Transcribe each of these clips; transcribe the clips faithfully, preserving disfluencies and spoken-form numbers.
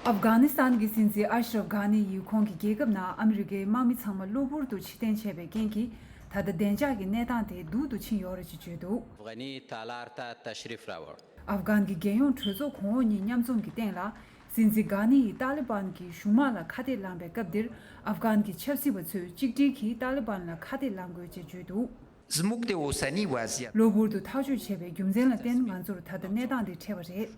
ཨབ་གྷ་ནི་སི་ཐན་གྱི་སྲིད་འཛིན་ཨ་ཤ་རབ་གྷ་ནི་ཡིས་ཁོང་གི་རྒྱལ་ཁབ་ནང་ཨ་མི་རི་ཀའི་དམག་མི་ཚང་མ་གློ་བུར་དུ་ཕྱིར་འཐེན་བྱས་པའི་རྐྱེན་གྱིས། ད་ལྟ་བདེ་འཇགས་ཀྱི་གནས་སྟངས་དེ་སྡུག་ཏུ་ཕྱིན་ཡོད་རེད་ཅེས་བརྗོད་འདུག افغانی تالار تحت تشریف آورد. ཨབ་གྷན་གྱི་རྒྱལ་ཡོངས་གྲོས་ཚོགས་གོང་འོག་གཉིས་མཉམ་འཛོམས་ཀྱི་སྟེང་ལ། སྲིད་འཛིན་གྷ་ནི་ཡིས་ཏཱ་ལི་བན་གྱི་གཞུང་དམག་ལ་ཁ་གཏད་ལངས་པའི་སྐབས་འདིར། ཨབ་གྷན་གྱི་ཆབ་སྲིད་པ་ཚོས་གཅིག་སྒྲིལ་གྱིས་ཏཱ་ལི་བན་ལ་ཁ་གཏད་ལངས་དགོས་ཅེས་བརྗོད་འདུག زموږ د اوسني وضعیت གློ་བུར་དུ་ཐག་གཅོད་བྱས་པའི་རྒྱུ་མཚན་ལ་བརྟེན་ང་ཚོར་ད་ལྟ་གནས་སྟངས་འདི་འཕྲད་པ་རེད།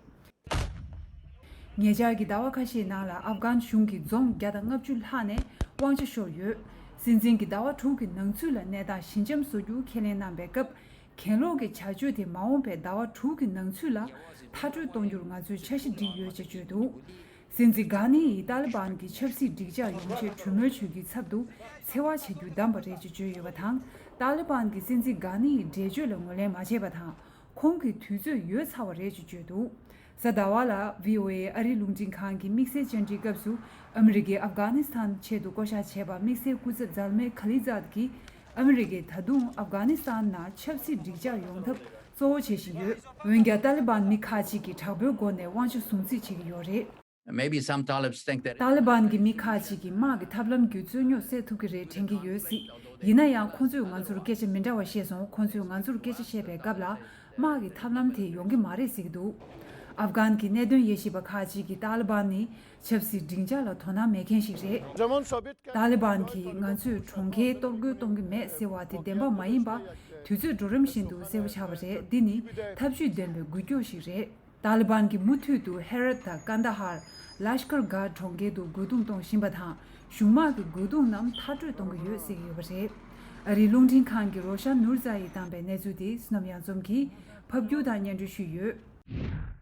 ཉེ་ཆར་གྱི་ཟླ་བ་ཁ་ཤས་ནང་ལ་ཨབ་གྷན་གཞུང་གི་རྫོང་བརྒྱ་དང་ལྔ་བཅུ་ལྷག་ནས་དབང་ཆ་ཤོར་ཡོད། སྲིད་འཛིན་གྱིས་ཟླ་བ་དྲུག་གི་ནང་ཚུད་ལ་གནས་སྟངས་ཞི་འཇམ་བཟོ་རྒྱུ་ཁས་ལེན་གནང་པའི་སྐབས། གྱེན་ལོག་གི་བྱ་སྤྱོད་དེ་མ་འོངས་པའི་ཟླ་བ་དྲུག་གི་ནང་ཚུད་ལ་མཐར་སྐྲོད་གཏོང་རྒྱུར་ང་ཚོས་འཆར་གཞི་བསྒྲིགས་ཡོད་ཅེས་བརྗོད་འདུག་སྲིད་འཛིན་གྷ་ནི་ཡིས་ཏཱ་ལི་བན་གྱི་ཆབ་སྲིད་འགྲིག་འཇགས་ཡོང་ཆེད་གྲོས་མོལ་བྱེད་རྒྱུའི་ཚབ་ཏུ་འཚེ་བ་བྱ་རྒྱུ་བདམས་པ་རེད་ཅེས་བརྗོད་ཡོད་པ་དང་། ཏཱ་ལི་བན་གྱིས་སྲིད་འཛིན་གྷ་ནི་ཡི་འགྲེལ་བརྗོད་ལ་ངོས་ལེན་མ་བྱས་པ་དང་། ཁོང་གི་དུས་ཚོད་ཡོལ་ཚར་བ་རེད་ཅེས་བརྗོད་འདུག་གཟའ་ཟླ་བ་ལ་བྷི་ཨོ་ཨེ་ཨ་རིའི་རླུང་འཕྲིན་ཁང་གི་དམིགས་བསལ་བཅར་འདྲིའི་སྐབས་སུ། ཨ་མི་རི་ཀས་ཨབ་གྷ་ནི་སི་ཐན་ཆེད་དུ་བསྐོ་བཞག་བྱས་པ་དམིགས་བསལ་སྐུ་ཚབ་ཛལ་མེ་ཁ་ལི་ཛཱད་ཀྱིས། ཨ་མི་རི་ཀས་ད་དུང་ཨབ་གྷ་ནི་སི་ཐན་ནང་ཆབ་སྲིད་འགྲིག་འཇགས་ཡོང་ཐབས་གཙོ་བོ་བྱེད་བཞིན་ཡོད། འོན་ཀྱང་ཏཱ་ལི་བན་མི་ཁག་ཅིག་གིས་དྲག་པོའི་སྒོ་ནས་དབང་ཆ་སྲུང་རྩིས་བྱེད་ཀྱི་ཡོད་རེད། Maybe some Talibs think that ཏཱ་ལི་བན་གྱི་མི་ཁག་ཅིག་གིས་དམག་གི་ཐབས་ལམ་བརྒྱུད་རྩོད་རྙོག་སེལ་ཐུབ་ཀྱི་རེད་དྲན་གྱི་ཡོད་སྲིད། ཡིན་ན་ཡང་ཁོང་ཚོས་ང་ཚོར་སྐད་ཆ་མི་འདྲ་བ་བཤད་སོང་། ཁོང་ཚོས་ང་ཚོར་སྐད་ཆ་བཤད་པའི་སྐབས་ལ། དམག་གི་ཐབས་ལམ་དེ་ཡོང་གི་མ་རེད་ཟེར་གྱི་འདུག་ཨབ་གྷན་གྱི་གནད་དོན་དབྱེ་ཞིབ་པ་ཁག་ཅིག་གིས་ཏཱ་ལི་བན་ནི་ཆབ་སྲིད་སྒྲིག་འཇགས་ལ་དོ་སྣང་མེད་མཁན་ཞིག་རེད། ཏཱ་ལི་བན་གྱིས་ང་ཚོས་གྲོང་ཁྱེར་གཏོར་རྒོལ་གཏོང་གི་མེད་ཟེར་བ་དེ་བདེན་པ་མ་ཡིན་པ། དུས་ཚོད་འགྲོ་རིམ་བཞིན་དུ་གསལ་པོ་ཆགས་པ་རེད། འདི་ནི་ཐབས་ཇུས་ལྡན་པའི་འགུལ་སྐྱོད་ཞིག་རེད། ཏཱ་ལི་བན་གྱིས་མུ་མཐུད་དུ་ཧེ་རད་དང་ཀན་ད་ཧར། ལཤ་ཀར་གྷ་གྲོང་ཁྱེར་དུ་རྒོལ་རྡུང་གཏོང་བཞིན་པ་དང་། གཞུང་དམག་གི་རྒོལ་རྡུང་རྣམས་མཐར་སྐྲོད་གཏོང་གི་ཡོད་ཟེར་གྱི་ཡོད་པ་རེད། ཨ་རིའི་རླུང་འཕྲིན་ཁང་གིས་རོ་ཤན་ནུར་ཛ་ཡིས་བཏང་པའི་གནས་ཚུལ་དེ་བསོད་ནམས་གཡང་འཛོམས་ཀྱིས་ཕབ་སྒྱུར་དང་སྙན་སྒྲོན་ཞུས་ཡོད།